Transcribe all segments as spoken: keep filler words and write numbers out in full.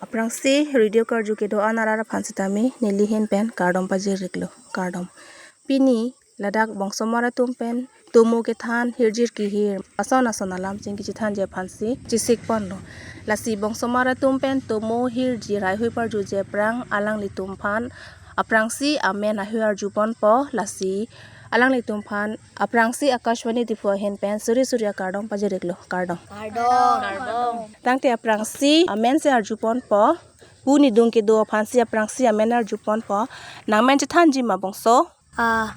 Aphrangsi radio karju kedo-an arat aphan sitame neli ahin pen kardom pajir-iklo, kardom. Pini ladak bongsomar atum pen tomo kethan, hirjir kehir, ason ason alam chingki chethanji aphansi chesik ponlo. Lasi bongsomar atum pen tomo hirjir haihui parjuje aphrang alanglitum aphan aphrangsi amen haihui arju ponpo, lasi alanglitum aphan aphrangsi Akashvani Diphu ahin pen suri suri akardom pajir-iklo, kardom. Kardom. Tangte aphrangsi amen si arju ponpo. Pu nidung kedo aphansi aphrangsi amen arju ponpo. Nangmen chethanji ma bongso? Ah,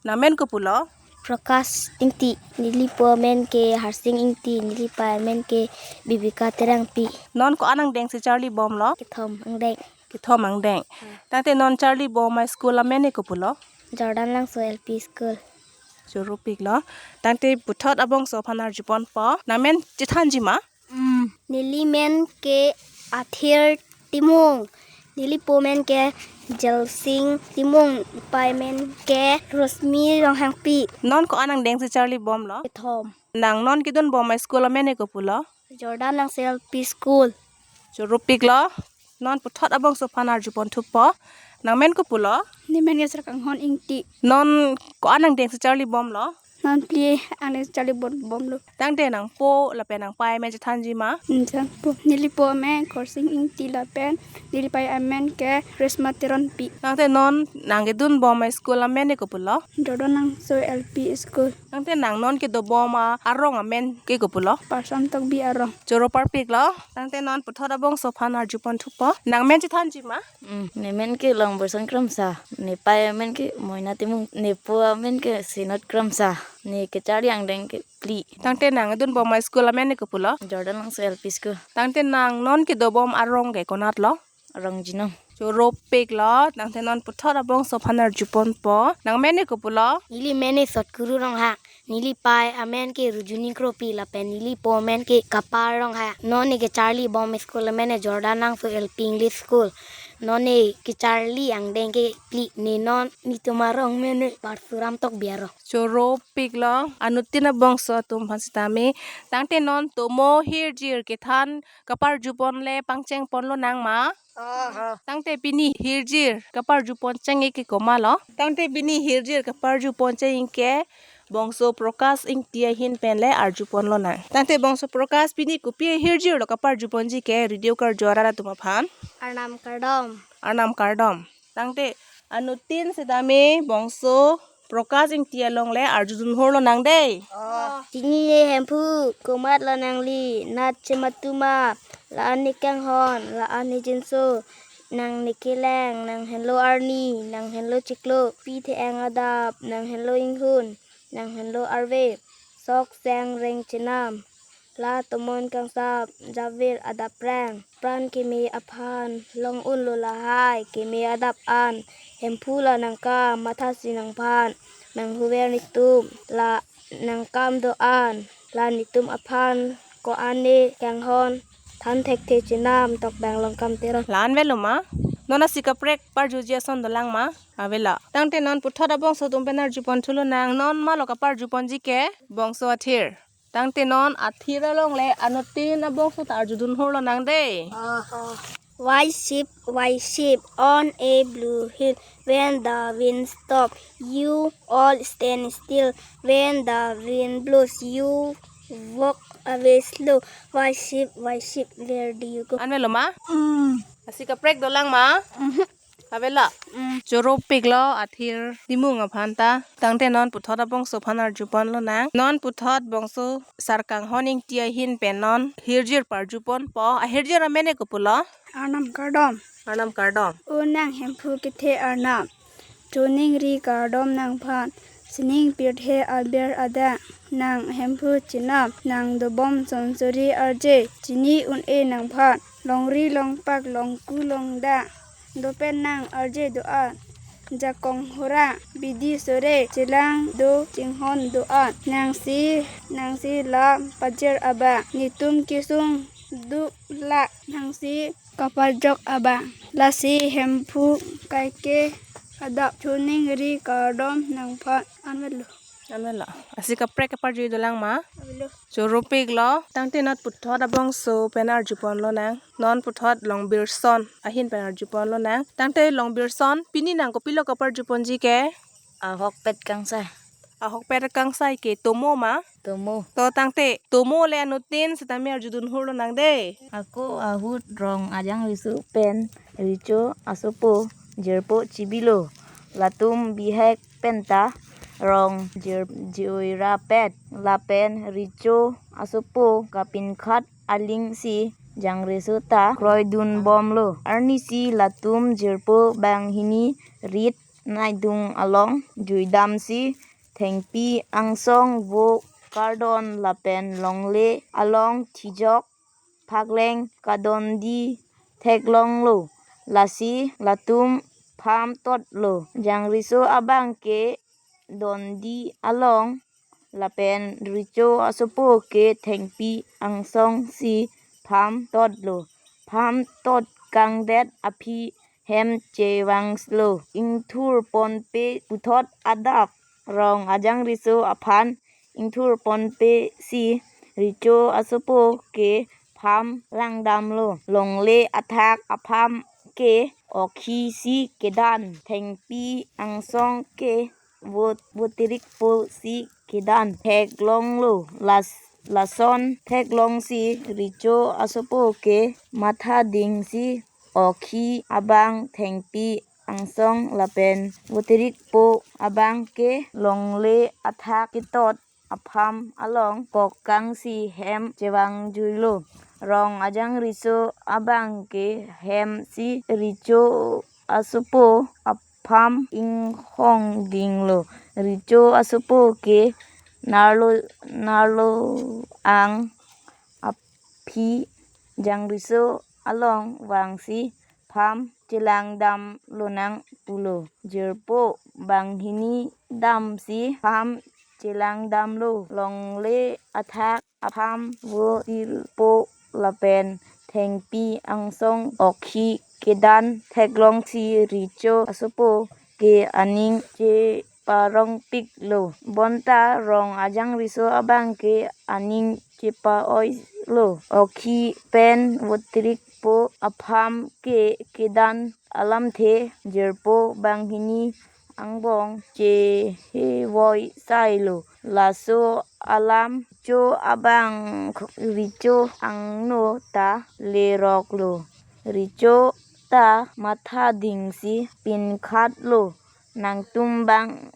Nangmen kopulo? Prakash Ingti. Neli po amen ke Harsing Ingti. Neli pei amen ke Bibika Terangpi. Non ko-an angdeng si charli bomlo? Kethom angdeng. Kethom angdeng. Tangte non charli bom a-school amen ke kopulo? Jordan Langso L P School. Choro-iklo. Tangte puthot abongso aphan arju ponpo. Nangmen chethanji ma? Mm, neli men ke Athir Timung. Neli po men ke Jelsing Timung. Pei men ke Rosmi Ronghangpi. Non ko-an angdeng si charli bomlo? Kethom. Nang non kedun bom a-school amen ke kopulo? Jordan Langso L P School. Choro-iklo. Non puthot abongso aphan arju ponthupo. Nangmen kopulo? Nemen ke Sarkanghon Ingti. Non ko-an angdeng si charli bomlo? Non phli angdeng si charli bom, bomlo. Tangte nangpo lapen nangpei amen chethanji ma? Nangpo. Neli po amen Korsing Ingti lapen neli pei amen ke Resma Teronpi. Tangte non nang kedun bom a-school amen ke kopulo? Jordan Langso L P School. Tangte nang non kedo bom a arong amen ke kopulo? Parsam Tokbi arong. Choro-iklo. Tangte non puthot abongso aphan arju ponthupo. Nangmen chethanji ma? Mm, nemen ke Longborsong Kramsa. Nepei amen ke Moina Timung. Nepo amen ke Sinot Kramsa. Ne kecharli angdeng ke phli. Tangte nang kedun bom a-school amen ke kopulo? Jordan Langso L P School. Tangte nang non kedo bom arong ke konatlo? Rongjinom. Choro-iklo. Tangte non puthot abongso aphan arju ponpo. Nangmen ke kopulo? Neli men ke Sotkuru Ronghang. Neli pei amen ke Rujuni Kropi lapen neli po amen ke Kapar Ronghang. Non ne kecharli bom school amen ke Jordan Langso L P English School. Non ne kecharli angdeng ke phli. Ne non netum arong men ke Parsuram Tokbi arong. Choro-iklo. Anuttin abongso atum aphan sitame. Tangte non tomo hirjir kethan kaparju pon le pangcheng ponlonang ma? Aha. Tangte pini hirjir kaparju pon cheng-ik ke komatlo? Tangte pini hirjir kaparju pon cheng-ik ke bongso Prakash Ingti ahin pen le arju ponlonang. Tangte bongso Prakash, pini kopi hirjir lo kaparju ponji ke radio karju arat atum aphan? Arnam kardom. Arnam kardom. Tangte anuttin sitame bongso Prakash Ingti along le arjudun horlonang dei. Oh. Chini ne Hemphu, komatlo nangli, nat chematu ma, la-an ne kanghon, la-an ne jinso, nang ne kelang, nang henlo arni, nang henlo chiklo, pi the-eng adap, nang henlo inghun, nang henlo arve, sok seng reng chenam, la tomon kangsap, javir adap prang, pran keme aphan, long unlo lahai, keme adap an, Hemphu la nangkam, mathasi nangphan, nanghuver netum, la nangkam do-an, la netum aphan, ko-an ne kanghon, than thekthe chenam, tokdang long kam teron. La-an avelo ma? Non asi kaprek parjuji ason dolang ma? Avelo. Tangte non puthot abongso atum pen arju ponthulonang, non matlo kaparju ponji ke, bongso Athir. Tangte non Athir along le anuttin abongso ta arjudun horlonang dei. Aha. Why sheep, why sheep on a blue hill when the wind stop? You all stand still when the wind blows. You walk away slow. Why sheep, why sheep, where do you go? An avelo ma? Mm. Asi kaprek dolang ma? Mhm. Avelo. Mm. Choro-iklo Athir Timung aphan ta. Tangte non puthot abongso aphan arju ponlonang. Non puthot bongso Sarkanghon Ingti ahin pen non hirjir parju ponpo. Ahirjir amen ke kopulo? Arnam kardom. Arnam kardom. O nang Hemphu kethe arnam, choningri kardom nangphan. Sining pirthe aber adang, nang Hemphu chenam, nang dobom sonsori arje, chini un-e nangphan, longri longpak longku longdang, dopen nang arje do-an, jakong hora, bidi sore, chelang do chinghon do-an, nangsi, nangsi lam pajir abang, netum kesung duk lak, nangsi kapajok abang, lasi Hemphu kaike adap, choningri kardom nangphan. An avelo. An avelo. Asi kaprek kaparju dolang ma? Choro pik lo, tangte non puthot abangso pen arjupon lonang. Non puthot Longbirson ahin pen arjupon lonang. Tangte Longbirson, pini nang kopilo kaparjuponji ke? Ahokpet kangsai. Ahokpet kangsai ke tomo ma? Tomo. To tangte tomo le anuttin sitame arjudun hur lonang de. Ako ahut Rong Ajang Riso pen Richo asopo jirpo chibilo. Latum bihek penta Rong jir-, jui rapet lapen Richo asopo kapinkhat alingsi Jang Riso ta kroidun bomlo. Arnisi latum jirpo banghini rit naidung along juidamsi thengpi angsong vo kardon lapen longle along thijok phakleng kadondi theklonglo. Lasi latum pham totlo. Jang Riso abang ke dondi along lapen Richo asopo ke thengpi angsongsi pham totlo. Pham tot kangdet aphi hem chevanglo. Ingthur ponpe puthot adap Rong Ajang Riso aphan ingthur ponpesi Richo asopo ke pham langdamlo. Longle athak apham ke okhisi kedan, thengpi angsong ke vot-, votirikposi kedan theklonglo. Las-, lason theklongsi Richo asopo ke matha dingsi okhi abang thengpi angsong lapen votirikpo abang ke longle athak ketot apham along kokangsi hem chevangjuilo. Rong Ajang Riso abang ke hemsi Richo asopo apham inghong dinglo. Richo asopo ke narlo, narlo ang aphi Jang Riso along vangsi pham chelangdam lonang pulo. Jirpo banghini damsi pham chelangdamlo. Longle athak apham votirikpo lapen thengpi angsong okhi kedan theklongsi Richo asopo ke aning cheparongpiklo. Bonta Rong Ajang Riso abang ke aning chepa-oilo. Okhi pen votirikpo apham ke kedan alamthe jirpo banghini angbong chehevoi sailo. Laso alam Richo abang, Richo angno ta leroklo. Richo ta matha dingsi pinkhatlo. Nangtum bang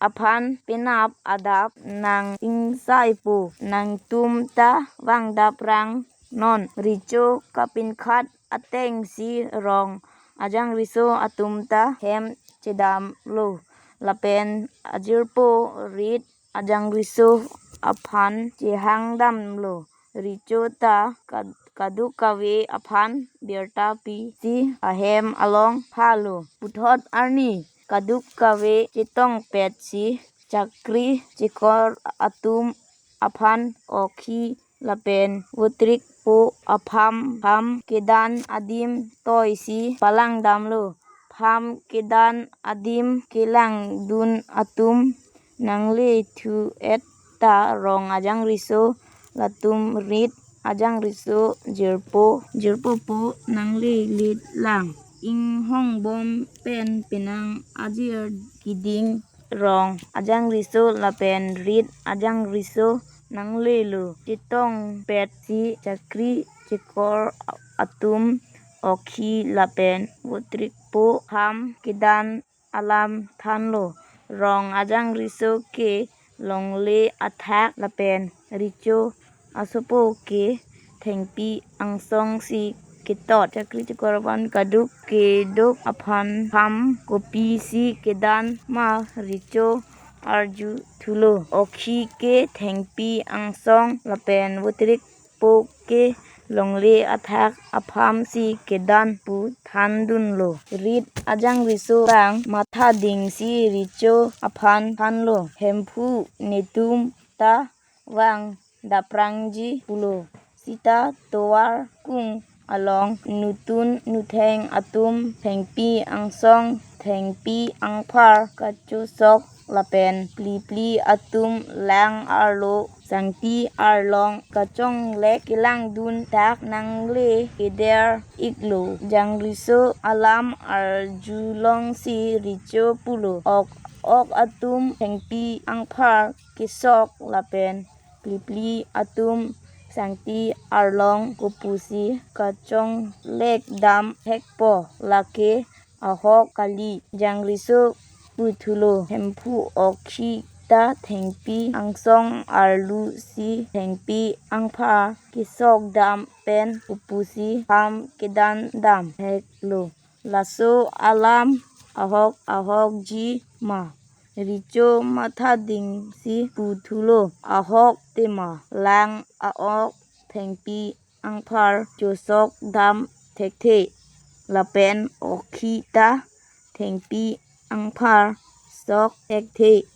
aphan penap adap nang ingsaipo. Nangtum ta vangdaprang non. Richo kapinkhat atengsi Rong Ajang Riso atum ta hem chedamlo. Lapen ajirpo rit Ajang Riso aphan chehangdamlo. Richo ta kad-, kadokave aphan birta pisi ahem along phalo. Puthot arni kadokave chetongpetsi chakri chikor atum aphan okhi lapen votirikpo apham, pham kedan adim toisi palangdamlo. Pham kedan adim kelangdun atum nanglethu-et ta Rong Ajang Riso latum rit Ajang Riso jirpo, jirpo po nangleletlang. Inghongbom pen penang ajir keding Rong Ajang Riso lapen rit Ajang Riso nanglelo. Chetongpetsi chakri chikor atum okhi lapen votirikpo pham kedan alam thanlo. Rong Ajang Riso ke longle athak lapen Richo asopo ke thengpi angsongsi ketot. Chakri chikor aphan kaduk keduk aphan pham kopisi kedan ma Richo arjuthulo. Okhi ke thengpi angsong lapen votirikpo ke longle athak aphamsi kedan pu thandunlo. Rit Ajang Riso bang matha dingsi Richo aphan thanlo. Hemphu netum ta vangdaprangji pulo. Sita tovar kung along nutun nutheng atum thengpi angsong thengpi angphar kachosok lapen plipli atum lang arlo Sangti arlong kachonglek kelangdun dak nangle keder iklo. Jangriso alam arjulongsi Richo pulo, ok ok atum thengpi angphar kesok lapen plipli atum sangti arlong kopusi kachonglek dam hekpo, lake ahok kali. Jangriso puthulo, Hemphu okhi ta thengpi angsong arlu si thengpi angphar kesok dam pen kopusi ham kedan dam heklo. Laso alam ahok ahokji ma? Richo mathadingsi puthulo, ahok tema, lang a-ok thengpi angphar chosok dam thekthe lapen okhi ta thengpi angphar sok thekthe.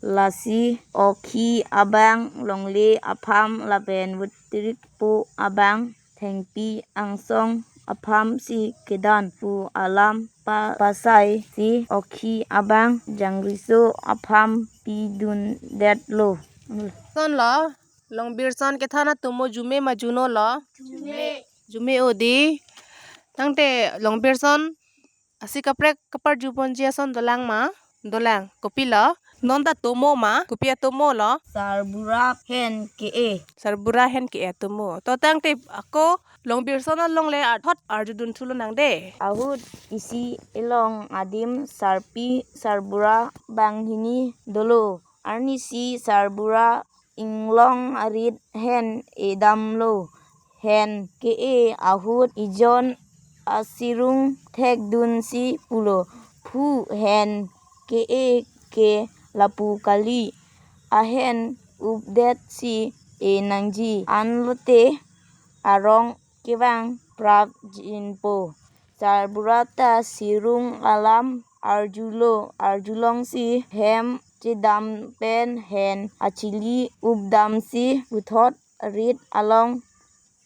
Lasi okhi abang longle apham lapen vutrikpo abang thengpi angsong apham si kedan pu alam pa pasai si okhi abang Jangriso apham pidundetlo. Sonlo, Longbirson kethan atomo jume ma juno lo? Jume. Jume o di. Tangte Longbirson asi kaprek kaparjuponji ason dolang ma? Dolang. Kopilo? Non ta tomo ma? Kopi atomo lo? Sarbura hen ke-e. Sarbura hen ke-e atomo. To tangte ako Longbirson alongle arthot arjudun thulo nang de. Ahut isi elong adim sarpi sarbura banghini dolo. Arnisi sarbura inglong arit hen edamlo. Hen ke-e ahut ijon asirung thekdunsi pulo, Phu, hen ke-e ke lapu kali. Ahen updetsi e nangji. Anlote arong kevang prapjinpo. Sarbura ta sirung alam arjulo, arjulongsi hem chedam pen hen achili updamsi puthot rit along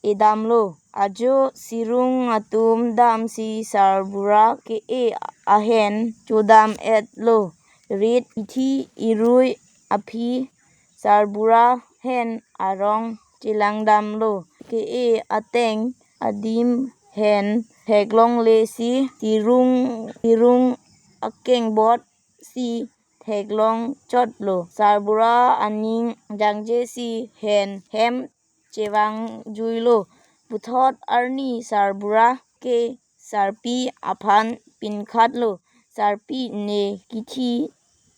edamlo. Ajo sirung atum damsi sarbura ke-e ahen chodam-etlo. Rit ithi irui aphi sarbura hen arong chelangdamlo. Ke-e ateng adim hen theklonglesi sirung, sirung akengbotsi theklong chotlo. Sarbura aning jangjesi hen hem chevangjuilo. Puthot arni sarbura ke sarpi aphan pinkhatlo. Sarpi, ne kithi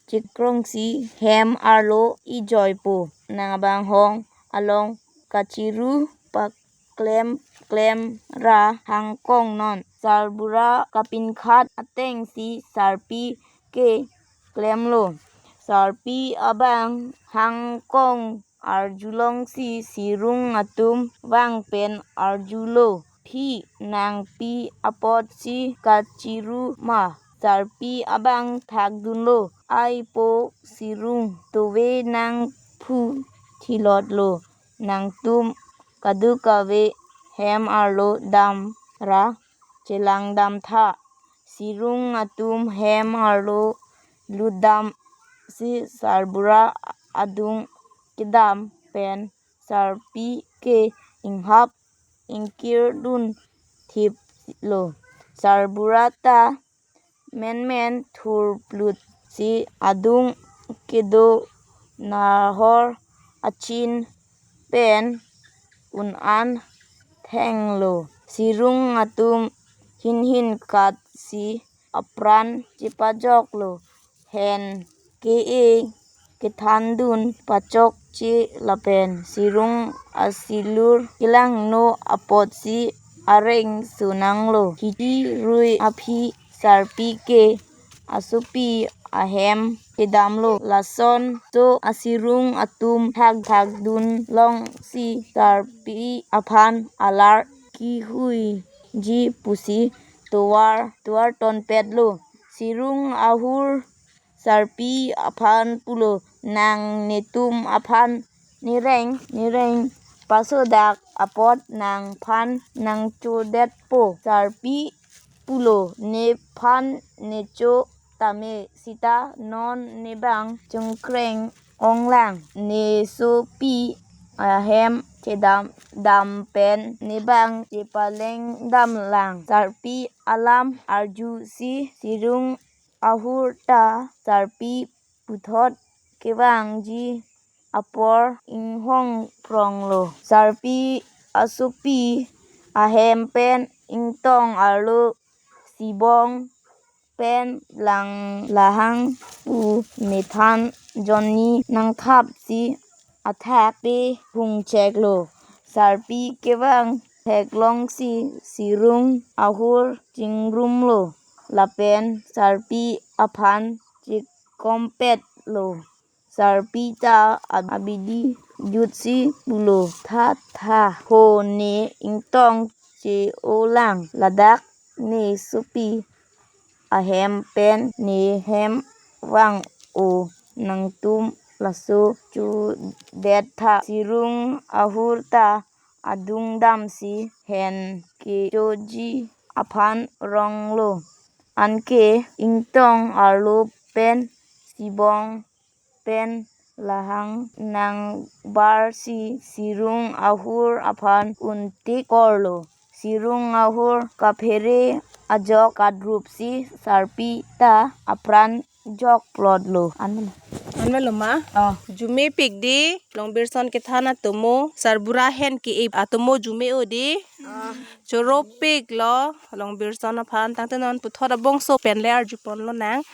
chekrongsi hem arlo ijoipo. Nang abang hong along kachiru paklem klem ra hangkong non. Sarbura kapinkhat atengsi sarpi ke klemlo. Sarpi abang hangkong arjulongsi sirung atum vang pen arjulo, Phi, nang pi apotsi kachiru ma? Sarpi abang thakdunlo, Ai po sirung, tove nang phu thilotlo. Nangtum kadokave hem arlo dam ra chelangdamtha. Sirung atum hem arlo lutdamsi sarbura adung kedam pen sarpi ke inghap ingkirdun thiplo. Sarbura ta menmen thurplutsi adung kedo nahor achin pen un-an thenglo. Sirung atum hinhin katsi apran chepajoklo. Hen ke-e kethandun pachokche lapen sirung asilur kelangno apotsi areng sunanglo. Kithi rui aphi sarpi ke asopi ahem kedamlo. Lason so asirung atum thak thakdun longsi sarpi aphan alar kihuiji pusi tovar tovar tonpetlo. Sirung ahur sarpi aphan pulo, Nang netum aphan nereng nereng pasodak apot nangphan nangchodetpo. Sarpi pulo, Nephan necho tame sita non nebang chongkreng onglang. Ne sopi ahem chedam dam pen ne bang chepaleng damlang. Sarpi alam arjusi sirung ahur ta sarpi puthot kevangji apor inghong pronglo. Sarpi asopi ahem pen ingtong arlo sibong pen lang lahang pu methan jonni nangthapsi athak pe hungcheklo. Sarpi kevang theklongsi sirung ahur chingrumlo. Lapen sarpi aphan chikompetlo. Sarpi ta ab- abidi jutsi pulo, "Tha tha ho, ne ingtong che-olang, ladak ne sopi ahem pen ne hem vang-o, nangtum laso chodet tha." Sirung ahur ta adung damsi hen kechoji aphan ronglo. Anke ingtong arlo pen sibong pen lahang nangbarsi sirung ahur aphan untik korlo. Sirung ahur kaphere ajok kadrupsi sarpi ta apran jokplotlo. Anmelo. Anmelo ma? Oh. Jumepik di, Longbirson kethan atomo, sarbura hen ke-e atomo jume-o di. Oh. Choropiklo, Longbirson aphan, tangte non puthot abongso pen le arjupon lonang.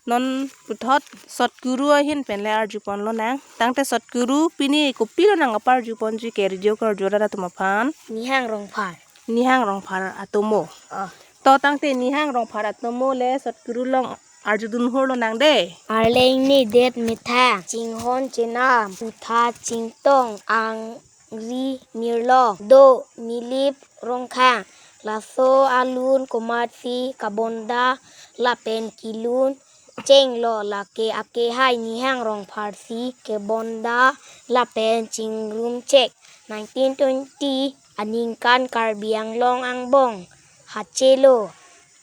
Non puthot Sotguru ahin pen le arjupon lonang. Tangte Sotguru pini kopilo nang kaparjuponji ke radio karjura atum aphan? Nihang Rongphar. Nihang Rongphar atomo. Oh. To tangte Nihang Rongphar atomo le Sotguru along arjudun hur lonang de. Arleng nedet methang, chinghon chenam, putha chingtong, angri mirlong, do milip rongkhang. Laso alun komatsi kabonda lapen kelun chenglo, lake akehai Nihang Rongpharsi kebonda lapen chingrumchek. Nineteen twenty aningkan Karbi Anglong angbong hachelo.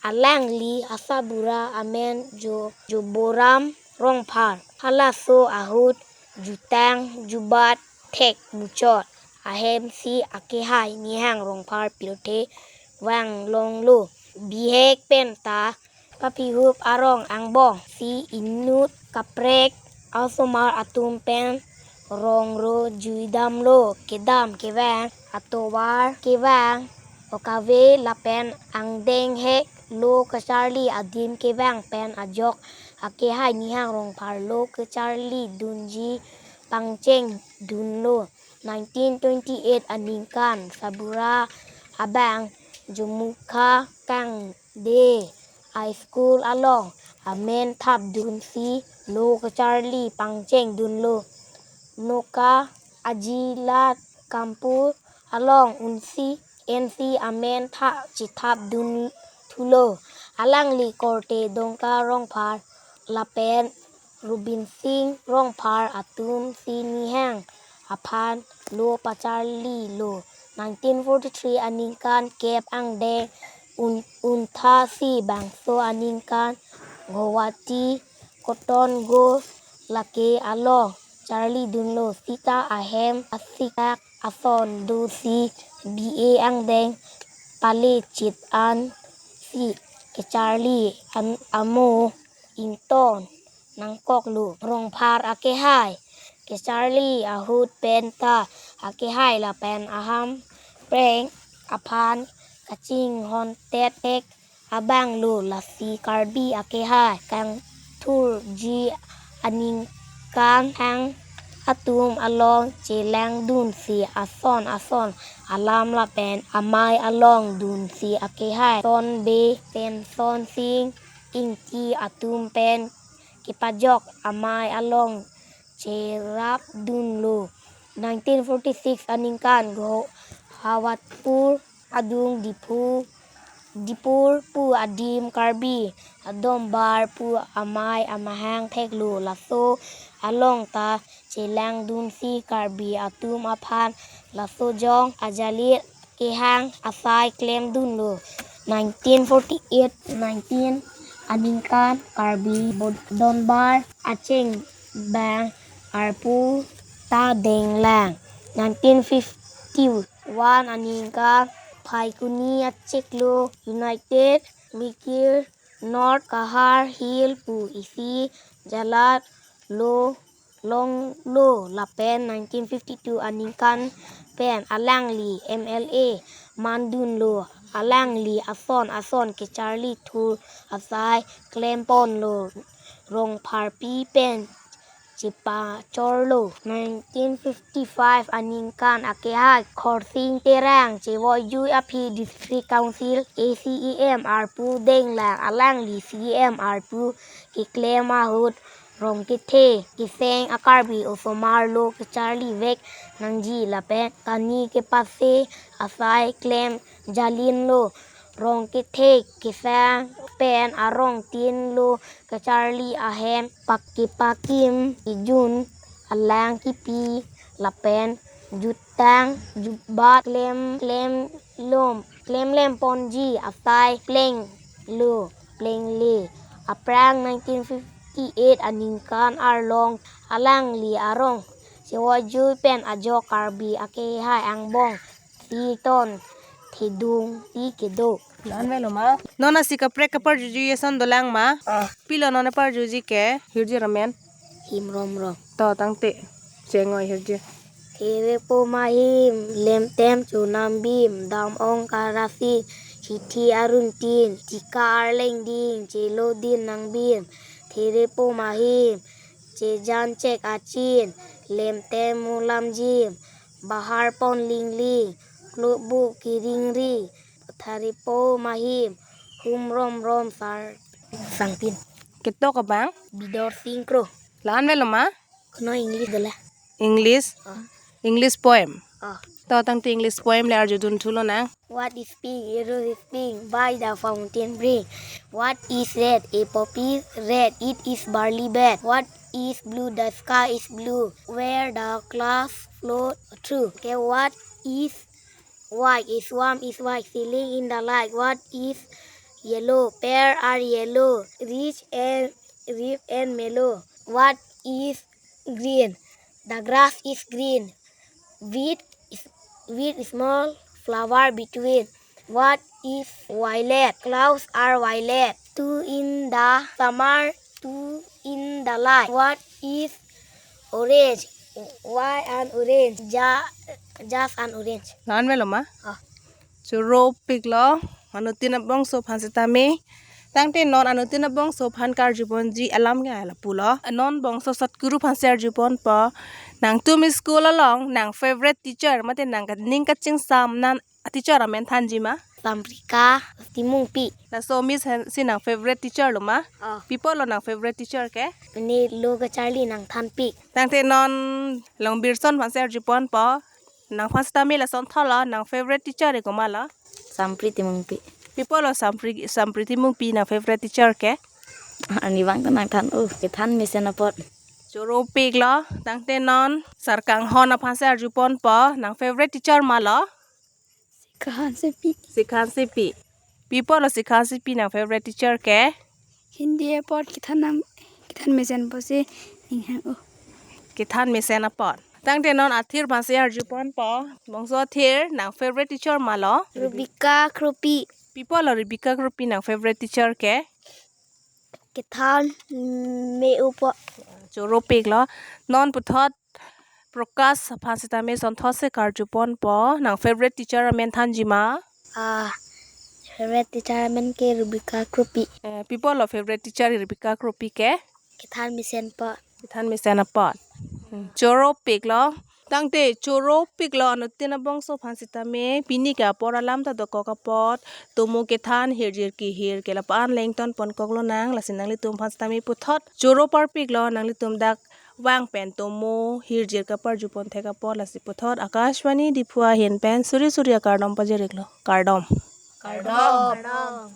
Alangli asarbura amen Jo, Joboram Rongphar. Halaso ahut jutang jubat thek muchot ahemsi akehai Nihang Rongphar pirthe vanglonglo. Bihek penta papihup arong angbongsi inut kaprek osomar atum pen rongro juidamlo, kedam kevang atovar kevang okave lapen angdeng hek lo kacharli adim kevang pen ajok akehai Nihang Rongphar lo kacharli dunji pangcheng dunlo. Nineteen twenty-eight aningkan sarbura abang Jomukha Kangde High School along amen thapdunsi lo kacharli pangcheng dunlo. Noka ajilat kampur along unsi ensi amen tha chethapdun thulo. Alangli korte Dongka Rongphar lapen Rubin Singh Rongphar atumsi Nihang aphan lo pacharlilo. Nineteen forty-three aningkan kep angdeng un, unthasi bangso aningkan Guwahati Cotton Grove lake along charlidunlo. Sita ahem asikak ason dosi B A angdeng pale chit ansi kacharli an amo ingtong nangkoklo. Rongphar akehai kacharli ahut penta akehai lapen aham preng aphan kachinghontet ek abanglo, lasi Karbi akehai kangthurji aningkan hang atum along chelangdunsi ason ason alam lapen amei along dunsi akehai Sonbe Semson Singh Ingti atum pen kepajok amei along cherapdunlo. Nineteen forty-six aningkan Guwahati adung Diphu, Dipur pu adim Karbi adombar pu amei amahang theklo. Laso along ta chelangdunsi Karbi atum aphan laso jong ajalit kehang asai klemdunlo. Nineteen forty-eight nineteen aningkan Karbi Bo, Donbar acheng bang arpu ta denglang. Nineteen fifty-one aningkan Phaikuni achiklo United Mikir North Kahar Hill pu isi jalat lo longlo lapen nineteen fifty-two aningkan pen alangli M L A mandunlo, alangli ason ason kecharli thur asai klemponlo, rongpharpi pen chepachorlo. Nineteen fifty-five aningkan akehai Khorsing Terang chevoijui aphi District Council A C E M arpu denglang, alangli C E M arpu keklem ahut rong kethe keseng a-Karbi osomar lo kecharli vek nangji lapen kani kepase asai klem jalinlo. Rong kethe keseng pen arongtin lo kecharli ahem pak kepakim ijun alang kipi lapen jutang jubat klem klem lom klem lem ponji asai plenglo plengle. Aphrang nineteen fifty-eight aningkan arlong alangli arong chevoijui pen ajok Karbi akehai angbong si ton thedung si kedo. Lan velo ma? Non asi kaprek kaparjuji ason dolang ma? Ah. Pilo non aparjuji ke? Hirjir amen. Him Romrom. To tangte. Chengoi hirjir. Therepo mahim, lemtem chonam bim, dam ong karasi, hithi aruntin, chika arleng ding, chelodin nangbim. Therepo mahim, chejan chek achin, lemtem mulam jim, bahar pon lingling, klubuk kiringri, therepo mahim, Hum Romrom sar sangtin. Ketok abang? Bidor Sing Kro. Lan velo ma? Kono English dola. English? Ah. English poem. Ah. To tangte English poem le arjudun thulo nang. What is pink? Yellow is pink. By the fountain bring. What is red? A poppy red. It is barley bread. What is blue? The sky is blue. Where the clouds float through. Okay, what is white? A swan is white. Sailing in the light. What is yellow? Pear are yellow. Rich and ripe and mellow. What is green? The grass is green. With is with small flower between. What is violet? Clouds are violet. Two in the summer, two in the light. What is orange? Why an orange? Ja, just an orange. Lan velo ma? Ah. Choro piklo, anuttin abongso aphan sitame. Tangte non anuttin abongso aphan karjuponji alam ke lapulo. Non bongso Sadguru aphansi arjuponpo. Nangtum school along nang favorite teacher mate nang ka-, ning kachingsam nan teacher amen thanji ma? Samprika Timungpi. Laso miss hen si nang favorite teacher lo ma? Oh. Pi apotlo nang favorite teacher ke? Ne lo kacharli nangthanpik. Tangte non Longbirson aphansi arjuponpo. Nangphan sitame lason thotlo, nang favorite teacher ke komatlo? Sampri Timungpi. Pi apotlo Sampri, Sampri Timungpi nang favorite teacher ke? Arnivang ta nangthan, oh, kethan mesen apot. Choro piklo, tangte non Sarkanghon aphansi arjuponpo, nang favorite teacher matlo? Sikhan Sepi. Sikhan Sepi. Pi apotlo Sikhan Sepi nang favorite teacher ke? Hindi apot kethan nam, kethan mesen apotsi ninghang, oh. Kethan mesen apot. Tangte non Athir aphansi arjuponpo. Bongso Athir, nang favorite teacher matlo? Rubika Kropi. Pi apotlo Rubika Kropi nang favorite teacher ke? Kethan me-o apot. Choro piklo. Non puthot Prakash aphan sitame sonthotsi karjuponpo. Nang favorite teacher amen thanji ma? Ah, favorite teacher amen ke Rubika Kropi. Eh, pi apotlo favorite teacher Rubika Kropi ke? Kethan mesen apot. Kethan mesen apot. Hmm. Choro piklo. Tangte choro piklo anuttin abongso aphan sitame pini ke apor alam ta dokok apot tomo kethan hirjir kehir ke lapu-an le ingtonponkoklo nang, lasi nanglitum aphan sitame puthot choro parpiklo, nanglitum dak vang pen tomo hirjir kaparjupon thek apot, lasi puthot Akashvani Diphu ahin pen suri suri akardom pajir-iklo. Kardom. Kardom. Kardom.